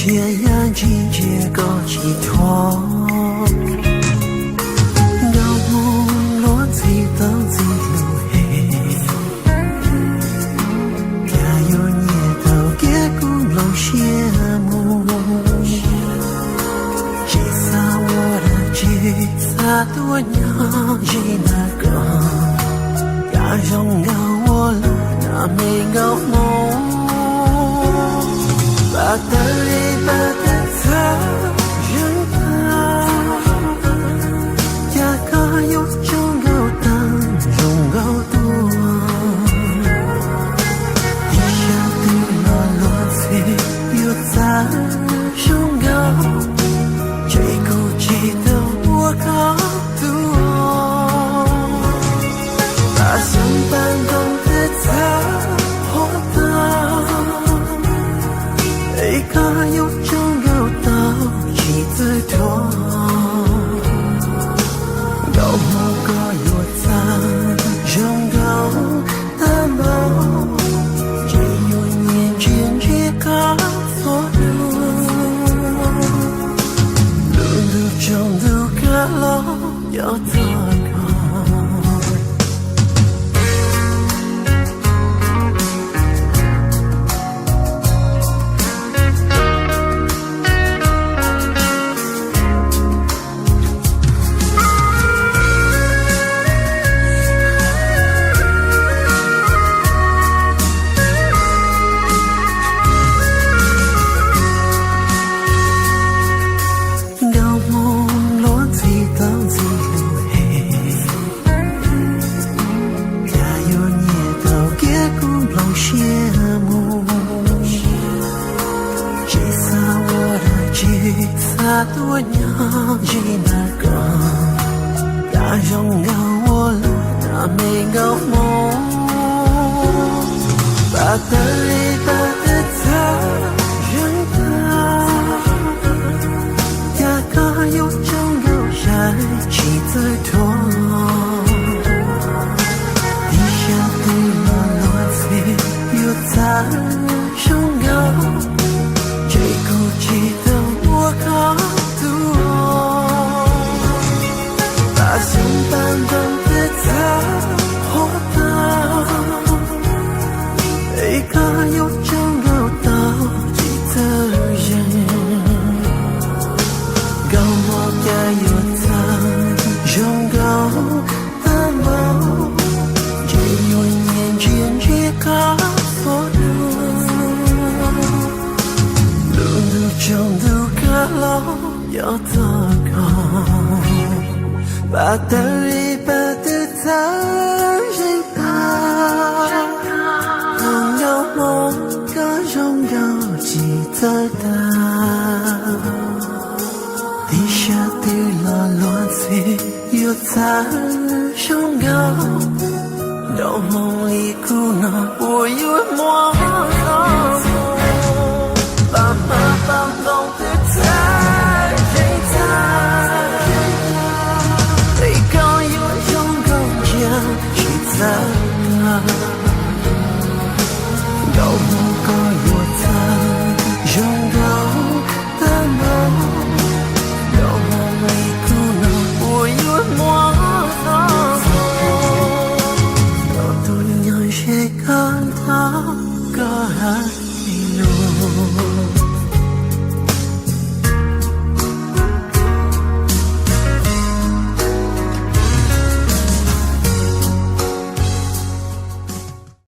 Cia yam ntsis ntsia koj tsis thuam, nkauj hmoob luag ntxhi tau ntxhi lus hem, cas yuav nyiam tau kiag kuv nplooj siab mus. Tsis xav ua dab tsi, xav tuaj nyob ze ntawm koj, cas zoo nkauj ua luaj na me nkauj hmoob. Pab tawg li pab tawg txhawv zeeg tag, cas koj yuav tsaug nkauj tag zoo nkauj tuaj. Ib sab twg los luag ntxhi yuav txawj zoo nkauj, ntshe kuv tsis tau ua koj tus. Pab xyoob pab ntoo twb txawj qhuav tag, es koj yuav tsaug nkauj tau tsis txawj thuam. Nkauj hmoob koj yuav txawj zoo nkauj tag npaum, ntshe yuav nyiam ntsia ntsia koj txhua lub. Lub ntuj tsaus ntuj kab los yog txog koj. Nkauj hmoob luag ntxhi tau ntxhi lus hem, cas yuav nyiam tau kiag kuv nplooj siab mus. Tsis xav ua dab tsi, xav tuaj nyob ze ntawm koj, cas zoo nkauj ua luaj na me nkauj hmoob. Pab tawg li pab tawg txhawv zeeg tag, cas koj yuav tsaug nkauj yav tsis txawj thuam. Ib sab twg los luag ntxhi yuav txawj zoo nkauj, ntshe kuv tsis tau ua koj tus. Pab xyoob pab ntoo twb txawj qhuav tag, es koj yuav tsaug nkauj tau tsis txawj zeeg. Nkauj hmoob cas yuav txawj zoo nkauj tag npaum, ntshe yuav nyiam ntsia ntsia koj txhua lub. Lub ntuj tsaus ntuj kab los yog txog koj, pab tawg li pab tawg txhawv zeeg tag. Tus nkauj hmoob koj zoo nkauj tsis txawj tag. Ib sab twg los luag ntxhi yuav txawj zoo nkauj, nraug hmoob li kuv no puas yuav muaj zog. Pab hmab pab nplooj twb txawj zeeg tag, es koj yuav zoo nkauj ntsia tsis txawj tag. Nkauj hmoob koj yuav txawj zoo nkauj tag npaum, nraug hmoob li kuv no puas yuav muaj zog. Koj tus nyob ze koj nrog koj hawm.